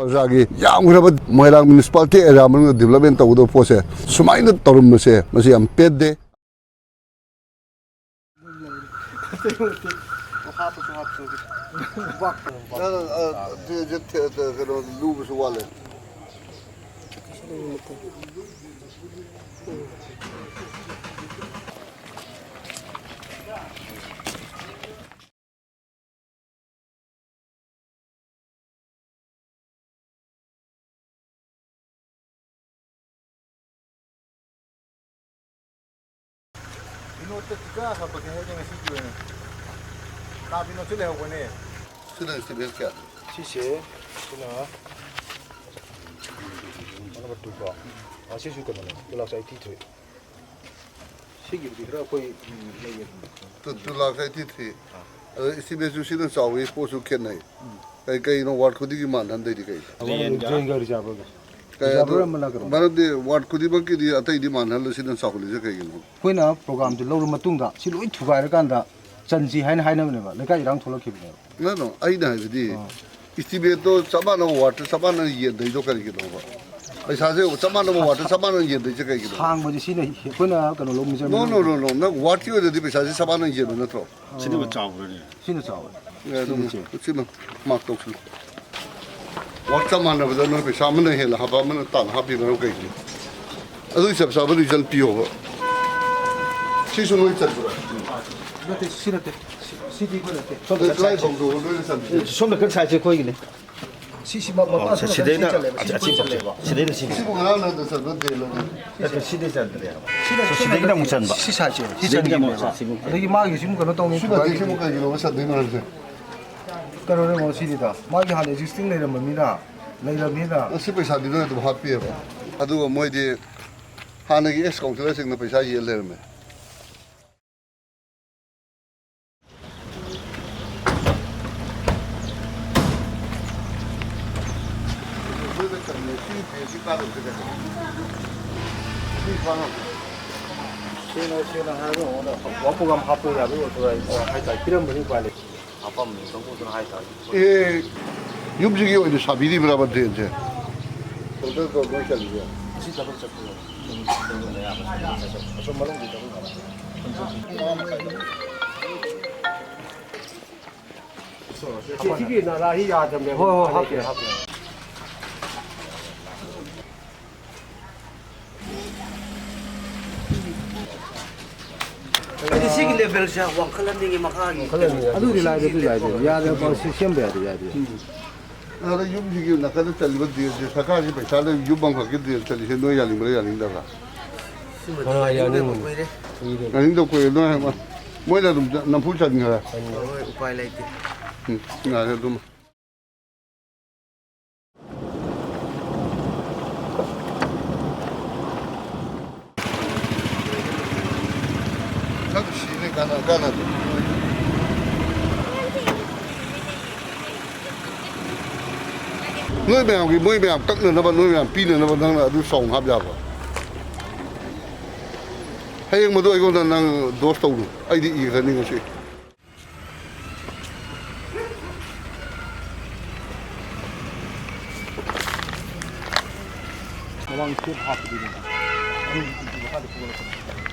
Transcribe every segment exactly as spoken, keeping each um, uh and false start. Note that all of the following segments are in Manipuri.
ꯄ꯭ꯔꯖꯥꯒꯤ ꯌꯥꯝꯈ꯭ꯔꯕ ꯃꯣꯏꯔꯥꯡ ꯃ꯭ꯌꯨꯅꯤꯁꯤꯄꯥꯂꯤꯇꯤ ꯑꯦꯔꯤꯌꯥ ꯃꯅꯨꯡꯗ ꯗꯤꯕ꯭ꯂꯞꯃꯦꯟ ꯇꯧꯒꯗꯕ ꯄꯣꯠꯁꯦ ꯁꯨꯃꯥꯏꯅ ꯇꯧꯔꯝꯕꯁꯦ ꯃꯁꯤ ꯌꯥꯝ ꯄꯦꯟꯗꯦ꯫ ꯀꯩꯅꯣ, ꯂꯨꯕꯁꯨ ꯋꯥꯠꯂꯦ꯫ ꯕꯤꯅꯣꯗꯇ ꯈꯤꯇ ꯍꯪꯉꯛꯀꯦ ꯍꯥꯏꯗꯤ ꯉꯁꯤꯒꯤ ꯑꯣꯏꯅ ꯀꯥ ꯕꯤꯅꯣꯗꯁꯨ ꯂꯩꯍꯧꯕꯅꯦ꯫ ꯁꯤꯅ ꯏꯁꯇꯤꯃꯦꯠ ꯀꯌꯥ? ꯁꯤꯁꯦ, ꯁꯤꯅ ꯅꯝꯕꯔ ꯇꯨ ꯀꯣ꯫ ꯑ, ꯁꯤꯁꯨ ꯀꯩꯅꯣꯅꯦ, two lakh eighty three꯫ ꯁꯤꯒꯤꯕꯨꯗꯤ ꯈꯔ ꯑꯩꯈꯣꯏ, ꯎꯝ, ꯂꯩꯌꯦ꯫ Two, two lakh eighty three꯫ ꯑꯥ꯫ ꯑꯗꯣ ꯏꯁꯇꯤꯃꯦꯠꯁꯨ ꯁꯤꯅ ꯆꯥꯎꯋꯤ, ꯄꯣꯠꯁꯨ ꯈꯦꯠꯅꯩ꯫ ꯎꯝ꯫ ꯀꯩ, ꯀꯩꯅꯣ ꯋꯥꯔꯗ ꯈꯨꯗꯤꯡꯒꯤ ꯃꯥꯟꯅꯍꯟꯗꯣꯏꯗꯤ ꯀꯩ? ꯗ꯭ꯔꯦꯟꯒ ꯔꯤꯖꯥꯔꯚꯔꯒ꯫ ꯀꯩ ꯑꯗꯨ ꯔꯤꯖꯥꯔꯚꯔ ꯑꯃꯅ ꯀꯩꯅꯣ? ꯃꯔꯝꯗꯤ ꯋꯥꯔꯗ ꯈꯨꯗꯤꯡꯃꯛꯀꯤꯗꯤ ꯑꯇꯩꯗꯤ ꯃꯥꯟꯅꯍꯜꯂ ꯁꯤꯅ ꯆꯥꯎꯍꯜꯂꯤꯁꯦ ꯀꯩꯒꯤꯅꯣ? ꯑꯩꯈꯣꯏꯅ ꯄ꯭ꯔꯣꯒ꯭ꯔꯥꯝꯁꯦ ꯂꯧꯔ ꯃꯇꯨꯡꯗ ꯁꯤ ꯂꯣꯏ ꯊꯨꯒꯥꯏꯔꯀꯥꯟꯗ ꯆꯟꯁꯤ ꯍꯥꯏꯅ ꯍꯥꯏꯅꯕꯅꯦꯕ, ꯂꯩꯀꯥꯏ ꯏꯔꯥꯡ ꯊꯣꯛꯂꯛꯈꯤꯕꯅꯦꯕ꯫ ꯅꯣ, ꯅꯣ, ꯑꯩꯅ ꯍꯥꯏꯕꯗꯤ ꯑꯥ꯫ ꯏꯁꯇꯤꯃꯦꯠꯇꯣ ꯆꯞ ꯃꯥꯟꯅꯕ ꯋꯥꯔꯗꯇ ꯆꯞ ꯃꯥꯟꯅꯅ ꯌꯦꯟꯗꯩꯗꯣ ꯀꯔꯤꯒꯤꯅꯣꯕ? ꯄꯩꯁꯥꯁꯦ ꯆꯞ ꯃꯥꯟꯅꯕ ꯋꯥꯔꯗꯇ ꯆꯞ ꯃꯥꯟꯅꯅ ꯌꯦꯟꯗꯩꯁꯦ ꯀꯩꯒꯤꯅꯣ? ꯁꯥꯡꯕꯁꯦ ꯁꯤꯅ ꯑꯩꯈꯣꯏꯅ ꯀꯩꯅꯣ ꯂꯧ ꯃꯤꯖꯔ ꯅꯣ, ꯅꯣ, ꯅꯣ, ꯅꯣ, ꯅꯪ ꯋꯥꯔꯗꯀꯤ ꯑꯣꯏꯅꯗꯤ ꯄꯩꯁꯥꯁꯦ ꯆꯞ ꯃꯥꯟꯅꯅ ꯌꯦꯟꯕ ꯅꯠꯇ꯭ꯔꯣ? ꯁꯤꯅꯕꯨ ꯆꯥꯎꯕ꯭ꯔꯅꯦ? ꯁꯤꯅ ꯆꯥꯎꯋꯦ꯫ ꯑꯦ, ꯑꯗꯨꯝ ꯁꯤꯅ ꯆꯦ꯫ ꯁꯤꯃ ꯃꯥꯔꯛ ꯇꯧꯁꯤꯜꯂꯨ꯫ ꯋꯥꯔꯗ ꯆꯞ ꯃꯥꯟꯅꯕꯗ ꯅꯣꯏ ꯄꯩꯁꯥ ꯑꯃꯅ ꯍꯦꯜꯂ ꯍꯥꯞꯄ, ꯑꯃꯅ ꯇꯥꯅ ꯍꯥꯞꯄꯤ ꯃꯔꯝ ꯀꯩꯒꯤꯅꯣ? ꯑꯗꯨꯒꯤ ꯆꯞ ꯆꯥꯕ ꯔꯤꯖꯜ ꯄꯤꯌꯣꯕ꯫ ꯁꯤꯁꯨ ꯅꯣꯏ ꯆꯠꯄ꯭ꯔꯥ? ꯅꯠꯇꯦ, ꯁꯤ ꯅꯠꯇꯦ꯫ ꯁꯤ, ꯁꯤꯗꯤ ꯑꯩꯈꯣꯏ ꯅꯠꯇꯦ꯫ ꯁꯣꯝꯗ ꯅꯣꯏ ꯈꯔ ꯀꯗꯥꯏ ꯁꯥꯏꯠꯁꯦ꯫ ꯐꯧꯗꯣ ꯅꯣꯏꯅ ꯆꯠꯂꯤꯁꯦ? ꯁꯣꯝꯗ ꯈꯔ ꯁꯥꯏꯠꯁꯦ ꯑꯩꯈꯣꯏꯒꯤꯅꯦ꯫ ꯁꯤ, ꯁꯤ ꯃ-, ꯃꯄꯥ ꯑꯣ, ꯁꯤ ꯁꯣꯝꯗ ꯁꯤꯗꯩꯅ, ꯈꯔ ꯆꯠꯂꯦꯕ꯫ ꯁꯤ ꯑꯁꯤ, ꯑꯁꯤ ꯆꯠꯂꯦꯕ꯫ ꯁꯤꯗꯩꯅ ꯁꯤ꯫ ꯁꯤꯕꯨ ꯉꯔꯥꯡ ꯅꯍꯥꯟꯗ ꯆꯠꯄ ꯗ꯭ꯔꯦꯟ ꯑꯃ꯫ ꯅꯠꯇꯦ, ꯁꯤꯗꯩ ꯆꯟꯗ꯭ꯔꯦ ꯍꯥꯏꯕ꯫ ꯁꯤꯅ, ꯁꯣ ꯁꯤꯅ ꯁꯤꯗꯒꯤꯅ ꯑꯃꯨꯛ ꯆꯟꯕ꯫ ꯁꯤ ꯁꯥꯏꯠꯁꯦ, ꯁꯤ ꯁꯤꯗꯒꯤꯅ ꯑꯃꯨꯛ ꯆꯟꯈꯤꯕꯅꯦꯕ꯫ ꯆꯟ-, ꯁꯤꯃꯨꯛ꯫ ꯑꯗꯒꯤ ꯃꯥꯒꯤ ꯁꯤꯃꯨꯛ ꯀꯩꯅꯣ ꯇꯧꯅꯤ, ꯁꯤ ꯅꯠꯇꯦ, ꯊꯨꯒꯥꯏꯈꯤꯕꯅꯤ꯫ ꯁꯤꯃꯨꯛ ꯀꯩꯒꯤꯅꯣꯕ ꯆꯟꯗꯣꯏꯅꯣ ꯍꯥꯏꯁꯦ? ꯀꯩꯅꯣꯅꯦ, ꯃꯣ ꯁꯤꯅꯤꯗ꯫ ꯃꯥꯒꯤ ꯍꯥꯟꯅ ꯑꯦꯛꯖꯤꯁꯇꯤꯡ ꯂꯩꯔꯝꯕ ꯃꯤꯅ ꯂꯩꯔꯕꯅꯤꯅ꯫ ꯑꯁꯤ ꯄꯩꯁꯥꯗꯤ ꯅꯣꯏ ꯑꯗꯨꯝ ꯍꯥꯞꯄꯤꯑꯕ꯫ ꯑꯗꯨꯒ ꯃꯣꯏꯗꯤ ꯍꯥꯟꯅꯒꯤ ꯑꯦꯛꯁ ꯀꯥꯎꯟꯁꯤꯂꯔꯁꯤꯡꯅ ꯄꯩꯁꯥ ꯌꯦꯟ ꯂꯩꯔꯝꯃꯦ꯫ ꯁꯦꯡꯅ, ꯁꯦꯡꯅ ꯍꯥꯏꯔꯒ ꯃꯉꯣꯟꯗ ꯋꯥꯔꯛ ꯄ꯭ꯔꯣꯒ꯭ꯔꯥꯝ ꯍꯥꯞꯄ ꯌꯥꯕꯒꯤ ꯑꯣꯊꯣꯔꯥꯏꯖ ꯍꯥꯏꯇꯥꯔꯦ, ꯄꯤꯔꯝꯕꯅꯤ, ꯎꯄꯥꯏ ꯂꯩꯇꯦ꯫ ꯍꯥꯄꯝꯃꯤ ꯀꯥꯡꯕꯨꯗꯨꯅ ꯍꯥꯏꯇꯥꯔꯦ꯫ ꯑꯦ, ꯌꯨꯝꯁꯤꯒꯤ ꯑꯣꯏꯅ ꯁꯥꯕꯤꯔꯤꯕ꯭ꯔꯥꯕ ꯗ꯭ꯔꯦꯟꯁꯦ? ꯑꯣꯔꯗꯔ ꯇꯧꯔ ꯂꯣꯏ ꯆꯠꯂꯤꯁꯦ? ꯑꯁꯤ ꯗꯕꯜ ꯆꯠꯄꯤꯔꯣ꯫ ꯑꯁꯣꯝ ꯃꯅꯨꯡꯒꯤ ꯗꯕꯜ ꯉꯥꯛꯇ꯫ ꯁꯤꯒꯤ ꯅꯥꯂꯥꯁꯤ ꯌꯥꯗ꯭ꯔꯕꯅꯦ꯫ ꯍꯣꯏ, ꯍꯣꯏ, ꯍꯥꯞꯄꯤꯔꯣ, ꯍꯥꯞꯄꯤꯔꯣ꯫ ꯑꯩꯗꯤ ꯁꯤꯒꯤ ꯂꯦꯚꯦꯜꯁꯦ ꯋꯥꯡꯈꯠꯍꯟꯅꯤꯡꯉꯤ, ꯃꯈꯥꯒꯤ꯫ ꯋꯥꯡꯈꯠꯍꯟꯅꯤꯡꯉꯤ꯫ ꯑꯗꯨꯗꯤ ꯂꯥꯏꯗ, ꯑꯗꯨꯗꯤ ꯂꯥꯏꯗ꯫ ꯌꯥꯗ꯭ꯔꯦ, ꯁꯤ ꯁꯦꯝꯕ ꯌꯥꯗꯦ, ꯌꯥꯗꯦ꯫ ꯑꯗ ꯌꯨꯝꯁꯤꯒꯤ ꯅꯥꯀꯟꯗ ꯆꯠꯂꯤꯕ ꯗ꯭ꯔꯦꯟꯁꯦ, ꯁꯔꯀꯥꯔꯒꯤ ꯄꯩꯁꯥꯗ ꯌꯨꯝ ꯑꯃꯈꯛꯀꯤ ꯗ꯭ꯔꯦꯟ ꯆꯠꯂꯤꯁꯦ ꯅꯣꯏ ꯌꯥꯅꯤꯡꯕ꯭ꯔꯥ ꯌꯥꯅꯤꯡꯗꯕ꯭ꯔꯥ? ꯁꯤꯃꯗꯤ ꯑꯥ, ꯌꯥꯅꯤꯡꯗꯕ ꯌꯥꯅꯤꯡꯉꯤ꯫ ꯀꯨꯏꯔꯦ꯫ ꯌꯥꯅꯤꯡꯗꯕ ꯀꯨꯏꯔꯦ꯫ ꯅꯣꯏ ꯍꯥꯏ-, ꯃꯣꯏꯅ ꯑꯗꯨꯝ ꯅꯝꯐꯨ ꯆꯟꯈ꯭ꯔꯦ꯫ ꯍꯣꯏ, ꯎꯄꯥꯏ ꯂꯩꯇꯦ꯫ ꯎꯝ, ꯌꯥꯔꯦ ꯑꯗꯨꯝ꯫ ꯈꯪꯗꯦ, ꯁꯤꯅꯤ ꯀꯥꯟꯅ-, ꯀꯥꯟꯅꯗꯦ꯫ ꯅꯣꯏ ꯃꯌꯥꯝꯒꯤ, ꯃꯣꯏ ꯃꯌꯥꯝ ꯀꯛꯅꯅꯕ, ꯅꯣꯏ ꯃꯌꯥꯝ ꯄꯤꯅꯅꯕ ꯅꯪꯅ ꯑꯗꯨ ꯆꯥꯎꯅ ꯍꯥꯞ ꯌꯥꯕ꯭ꯔꯣ? ꯍꯌꯦꯡ ꯃꯗꯨ ꯑꯩꯉꯣꯟꯗ ꯅꯪ ꯗꯣꯁ ꯇꯧꯅꯨ, ꯑꯩꯗꯤ ꯏꯈ꯭ꯔꯅꯤ ꯉꯁꯤ꯫ ꯃꯃꯥꯡ ꯇꯦꯞ ꯍꯥꯞꯄꯗꯨꯅꯦ꯫ ꯑꯗꯨ ꯃꯈꯥꯗ ꯄꯨꯈꯠꯂꯛꯄꯅꯦ꯫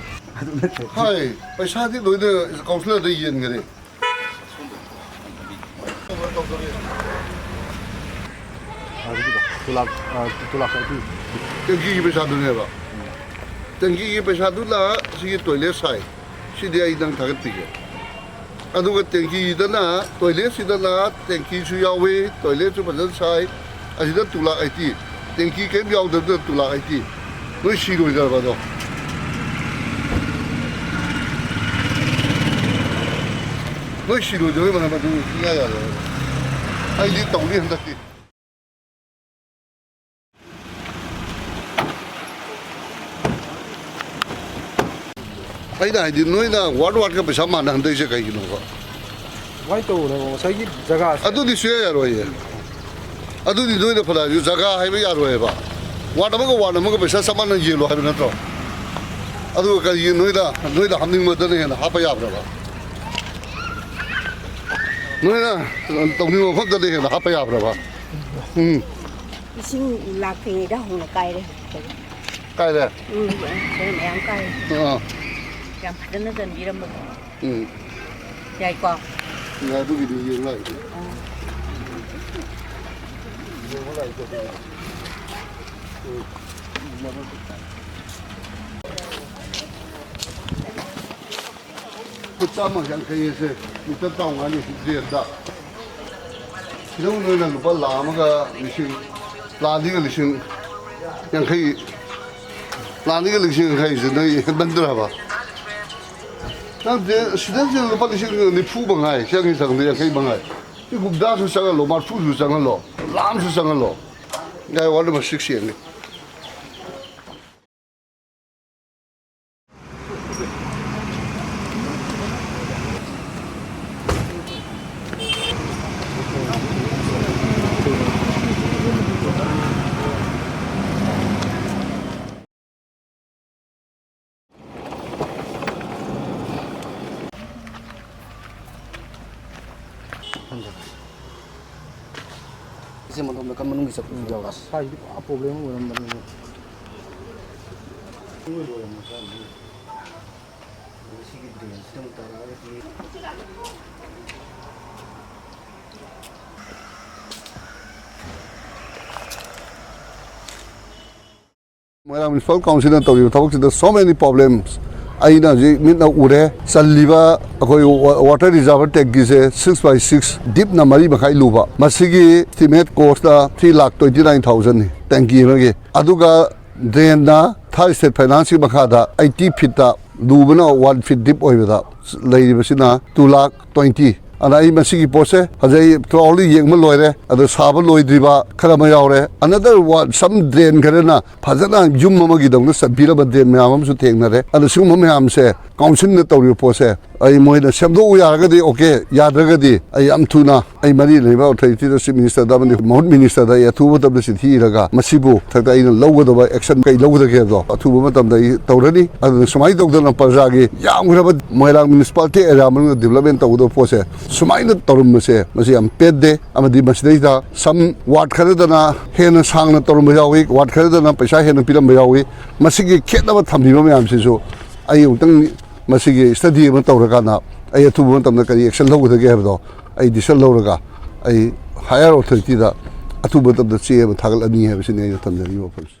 ꯑꯗꯨ ꯅꯠꯇꯦ꯫ ꯍꯥꯏ, ꯄꯩꯁꯥꯗꯤ ꯂꯣꯏꯅ ꯀꯥꯎꯟꯁꯤꯂꯔꯗ ꯌꯦꯟꯈꯔꯦ꯫ ꯑꯗꯨꯒꯤꯗꯣ, two lakh, ꯑ, two lakh eighty꯫ ꯇꯦꯡꯀꯤꯒꯤ ꯄꯩꯁꯥꯗꯨꯅꯦꯕ꯫ ꯇꯦꯡꯀꯤꯒꯤ ꯄꯩꯁꯥꯗꯨꯅ ꯁꯤꯒꯤ ꯇꯣꯏꯂꯦꯠ ꯁꯥꯏ꯫ ꯁꯤꯗꯤ ꯑꯩ ꯅꯪ ꯊꯥꯒꯠꯄꯤꯒꯦ꯫ ꯑꯗꯨꯒ ꯇꯦꯡꯀꯤꯗꯅ, ꯇꯣꯏꯂꯦꯠꯁꯤꯗꯅ ꯇꯦꯡꯀꯤꯁꯨ ꯌꯥꯎꯏ, ꯇꯣꯏꯂꯦꯠꯁꯨ ꯐꯖꯅ ꯁꯥꯏ꯫ ꯑꯁꯤꯗ two lakh eighty, ꯇꯦꯡꯀꯤ ꯀꯔꯤꯝ ꯌꯥꯎꯗꯕꯗ two lakh eighty꯫ ꯅꯣꯏ ꯁꯤꯔꯣꯏꯗ꯭ꯔꯕ ꯑꯗꯣ? ꯅꯣꯏ ꯁꯤꯔꯣꯏꯗꯕꯩ ꯃꯔꯝ ꯑꯗꯨ ꯁꯨꯡꯌꯥ ꯌꯥꯔꯣꯏ꯫ ꯑꯩꯗꯤ ꯇꯧꯅꯤ ꯍꯟꯗꯛꯇꯤ꯫ ꯑꯩꯅ ꯍꯥꯏꯗꯤ, ꯅꯣꯏꯅ ꯋꯥꯔꯗ ꯋꯥꯔꯗꯀ ꯄꯩꯁꯥ ꯃꯥꯟꯅꯍꯟꯗꯣꯏꯁꯦ ꯀꯩꯒꯤꯅꯣꯕ? ꯀꯃꯥꯏꯅ ꯇꯧꯕꯅꯣ? ꯉꯁꯥꯏꯒꯤ ꯖꯒꯥꯁꯦ ꯑꯗꯨꯗꯤ ꯁꯨꯡꯌꯥ ꯌꯥꯔꯣꯏꯌꯦ꯫ ꯑꯗꯨꯗꯤ ꯅꯣꯏꯅ ꯐꯅ ꯍꯥꯏꯔꯁꯨ ꯖꯒꯥ ꯍꯥꯏꯕ ꯌꯥꯔꯣꯏꯌꯦꯕ꯫ ꯋꯥꯔꯗ ꯑꯃꯒ ꯋꯥꯔꯗ ꯑꯃꯒ ꯄꯩꯁꯥ ꯆꯞ ꯃꯥꯟꯅ ꯌꯦꯜꯂꯣ ꯍꯥꯏꯕ ꯅꯠꯇ꯭ꯔꯣ? ꯑꯗꯨꯒ ꯀꯔꯤꯒꯤ ꯅꯣꯏꯗ, ꯅꯣꯏꯗ ꯍꯥꯞꯅꯤꯡꯕꯗꯅ ꯍꯦꯟꯅ ꯍꯥꯞꯄ ꯌꯥꯕ꯭ꯔꯕ? ꯅꯣꯏꯅ ꯇꯧꯅꯤꯡꯕ ꯃꯐꯝꯗꯗꯤ ꯍꯦꯟꯅ ꯍꯥꯞꯄ ꯌꯥꯕ꯭ꯔꯕ? ꯎꯝ꯫ ꯏꯁꯤꯡ ꯂꯥꯛꯇ꯭ꯔꯤꯉꯩꯗ ꯍꯧꯅ ꯀꯥꯏꯔꯦ꯫ ꯀꯥꯏꯔꯦ? ꯎꯝ, ꯁꯤꯗ ꯃꯌꯥꯝ ꯀꯥꯏꯔꯦ꯫ ꯑꯥ꯫ ꯌꯥꯝ ꯐꯖꯅ ꯆꯟꯕꯤꯔꯝꯕꯗꯣ꯫ ꯎꯝ꯫ ꯌꯥꯏꯀꯣ? ꯌꯥꯏ, ꯑꯗꯨꯒꯤꯗꯤ ꯌꯦꯡ ꯂꯥꯛꯏ꯫ ꯑꯥ꯫ ꯌꯦꯡꯕ ꯂꯥꯛꯏꯀꯣ ꯑꯗꯨꯒꯤ꯫ ꯎꯝ꯫ ꯐꯨꯠ ꯆꯥꯝꯃ ꯌꯥꯡꯈꯩ ꯑꯁꯦ ꯃꯤꯇꯔ ꯇꯔꯥꯃꯉꯥꯅꯤ ꯗ꯭ꯔꯦꯟꯗ꯫ ꯁꯤꯗ ꯅꯣꯏꯅ ꯂꯨꯄꯥ ꯂꯥꯈ ꯑꯃꯒ ꯂꯤꯁꯤꯡ, ꯂꯥꯈ ꯑꯅꯤꯒ ꯂꯤꯁꯤꯡ ꯌꯥꯡꯈꯩ, ꯂꯥꯈ ꯑꯅꯤꯒ ꯂꯤꯁꯤꯡ ꯌꯥꯡꯈꯩꯁꯦ ꯅꯣꯏ ꯍꯦꯟꯃꯟꯗ꯭ꯔꯕ? ꯅꯪ ꯗ꯭ꯔꯦꯟ ꯁꯤꯗ ꯂꯨꯄꯥ ꯂꯤꯁꯤꯡ ꯅꯤꯐꯨ ꯃꯉꯥꯏ ꯆꯪꯉꯤ, ꯆꯪꯗ ꯌꯥꯡꯈꯩ ꯃꯉꯥꯏ꯫ ꯁꯤ ꯍꯨꯝꯗ꯭ꯔꯥꯁꯨ ꯆꯪꯍꯜꯂꯣ, ꯃꯔꯐꯨꯁꯨ ꯆꯪꯍꯜꯂꯣ, ꯂꯥꯈ ꯑꯃꯁꯨ ꯆꯪꯍꯜꯂꯣ꯫ ꯒꯥꯏ ꯋꯥꯔꯗ ꯅꯝꯕꯔ ꯁꯤꯛꯁ ꯌꯦꯡꯉꯦ꯫ ꯏꯆꯦ, ꯃꯗꯣꯝꯗ ꯀꯟ ꯃꯅꯨꯡꯒꯤ ꯆꯠꯄꯁꯨ ꯌꯥꯎꯔꯦ꯫ ꯑꯁ, ꯁ꯭ꯋꯥꯏꯗꯤ ꯄꯨꯔꯥ ꯄ꯭ꯔꯣꯕ꯭ꯂꯦꯝ ꯑꯣꯏꯔꯝꯕꯅꯤꯅꯦ꯫ ꯁꯤꯒꯤ ꯗ꯭ꯔꯦꯟꯁꯤꯗ ꯑꯃꯨꯛ ꯇꯥꯔꯛꯑꯒꯗꯤ꯫ ꯃꯣꯏꯔꯥꯡ ꯃ꯭ꯌꯨꯅꯤꯁꯤꯄꯥꯜ ꯀꯥꯎꯟꯁꯤꯜꯅ ꯇꯧꯔꯤꯕ ꯊꯕꯛꯁꯤꯗ so many problems ꯑꯩꯅ ꯍꯧꯖꯤꯛ ꯃꯤꯠꯅ ꯎꯔꯦ꯫ ꯆꯜꯂꯤꯕ ꯑꯩꯈꯣꯏ ꯋꯥ-, ꯋꯥꯇꯔ ꯔꯤꯖꯥꯔꯚꯔ ꯇꯦꯡꯀꯤꯁꯦ six by six, ꯗꯤꯞꯅ ꯃꯔꯤ ꯃꯈꯥꯏ ꯂꯨꯕ, ꯃꯁꯤꯒꯤ estimate cost three lakh twenty nine ꯊꯥꯎꯖꯟꯅꯤ ꯇꯦꯡꯀꯤ ꯑꯃꯒꯤ꯫ ꯑꯗꯨꯒ ꯗ꯭ꯔꯦꯟꯅ ꯊꯥꯔꯠ ꯁ꯭ꯇꯦꯠ ꯐꯥꯏꯅꯥꯟꯁꯀꯤ ꯃꯈꯥꯗ ꯑꯩꯠꯇꯤ ꯐꯤꯠꯇ ꯂꯨꯕꯅ ꯋꯥꯟ ꯐꯤꯠ ꯗꯤꯞ ꯑꯣꯏꯕꯗ ꯂꯩꯔꯤꯕꯁꯤꯅ ꯇꯨ ꯂꯥꯈ ꯇ꯭ꯋꯦꯟꯇꯤ꯫ ꯑꯗ ꯑꯩ ꯃꯁꯤꯒꯤ ꯄꯣꯠꯁꯦ ꯍꯧꯖꯤꯛ ꯑꯩ thoroughly ꯌꯦꯡꯕ ꯂꯣꯏꯔꯦ, ꯑꯗꯣ ꯁꯥꯕ ꯂꯣꯏꯗ꯭ꯔꯤꯕ ꯈꯔ ꯑꯃ ꯌꯥꯎꯔꯦ꯫ Another one, some drain ꯈꯔꯅ ꯐꯖꯅ ꯌꯨꯝ ꯑꯃꯒꯤꯗꯧꯅ ꯆꯟꯕꯤꯔꯕ drain ꯃꯌꯥꯝ ꯑꯃꯁꯨ ꯊꯦꯡꯅꯔꯦ꯫ ꯑꯗꯣ ꯁꯤꯒꯨꯝꯕ ꯃꯌꯥꯝꯁꯦ ꯀꯥꯎꯟꯁꯤꯜꯅ ꯇꯧꯔꯤꯕ ꯄꯣꯠꯁꯦ ꯑꯩ ꯃꯣꯏꯅ ꯁꯦꯝꯗꯣꯛꯎ ꯌꯥꯔꯒꯗꯤ ꯑꯣꯀꯦ, ꯌꯥꯗ꯭ꯔꯒꯗꯤ ꯑꯩ ꯌꯥꯝ ꯊꯨꯅ ꯑꯩ ꯃꯔꯤ ꯂꯩꯅꯕ ꯑꯣꯊꯣꯔꯤꯇꯤꯗ, ꯆꯤꯐ ꯃꯤꯅꯤꯁꯇꯔꯗ ꯑꯃꯗꯤ ꯃꯍꯨꯠ ꯃꯤꯅꯤꯁꯇꯔꯗ ꯑꯩ ꯑꯊꯨꯕ ꯃꯇꯝꯗ ꯆꯤꯊꯤ ꯏꯔꯒ ꯃꯁꯤꯕꯨ ꯃꯊꯛꯇ ꯑꯩꯅ ꯂꯧꯒꯗꯕ ꯑꯦꯛꯁꯟ ꯀꯩ ꯂꯧꯒꯗꯒꯦ ꯍꯥꯏꯕꯗꯣ ꯑꯊꯨꯕ ꯃꯇꯝꯗ ꯑꯩ ꯇꯧꯔꯅꯤ꯫ ꯑꯗꯨꯅ ꯁꯨꯃꯥꯏꯅ ꯇꯧꯗꯅ ꯄ꯭ꯔꯖꯥꯒꯤ ꯌꯥꯝꯈ꯭ꯔꯕ ꯃꯣꯏꯔꯥꯡ ꯃ꯭ꯌꯨꯅꯤꯁꯤꯄꯥꯂꯤꯇꯤ ꯑꯦꯔꯤꯌꯥ ꯃꯅꯨꯡꯗ ꯗꯤꯕꯂꯞꯃꯦꯟ ꯇꯧꯒꯗꯕ ꯄꯣꯠꯁꯦ ꯁꯨꯃꯥꯏꯅ ꯇꯧꯔꯝꯕꯁꯦ ꯃꯁꯤ ꯌꯥꯝ ꯄꯦꯟꯗꯦ꯫ ꯑꯃꯗꯤ ꯃꯁꯤꯗꯩꯗ ꯁꯝ ꯋꯥꯔꯗ ꯈꯔꯗꯅ ꯍꯦꯟꯅ ꯁꯥꯡꯅ ꯇꯧꯔꯝꯕ ꯌꯥꯎꯏ, ꯋꯥꯔꯗ ꯈꯔꯗꯅ ꯄꯩꯁꯥ ꯍꯦꯟꯅ ꯄꯤꯔꯝꯕ ꯌꯥꯎꯏ꯫ ꯃꯁꯤꯒꯤ ꯈꯦꯠꯅꯕ ꯊꯝꯕꯤꯕ ꯃꯌꯥꯝꯁꯤꯁꯨ ꯑꯩ ꯑꯃꯨꯛꯇꯪ ꯃꯁꯤꯒꯤ ꯁ꯭ꯇꯗꯤ ꯑꯃ ꯇꯧꯔꯀꯥꯟꯗ ꯑꯩ ꯑꯊꯨꯕ ꯃꯇꯝꯗ ꯀꯔꯤ ꯑꯦꯛꯁꯟ ꯂꯧꯒꯗꯒꯦ ꯍꯥꯏꯕꯗꯣ ꯑꯩ ꯗꯤꯁꯤꯖꯟ ꯂꯧꯔꯒ ꯑꯩ ꯍꯥꯌꯔ ꯑꯣꯊꯣꯔꯤꯇꯤꯗ ꯑꯊꯨꯕ ꯃꯇꯝꯗ ꯆꯦ ꯑꯃ ꯊꯥꯒꯠꯂꯅꯤ ꯍꯥꯏꯕꯁꯤꯅꯤ ꯑꯩꯅ ꯊꯝꯖꯅꯤꯡꯕ ꯋꯥꯐꯝꯁꯦ꯫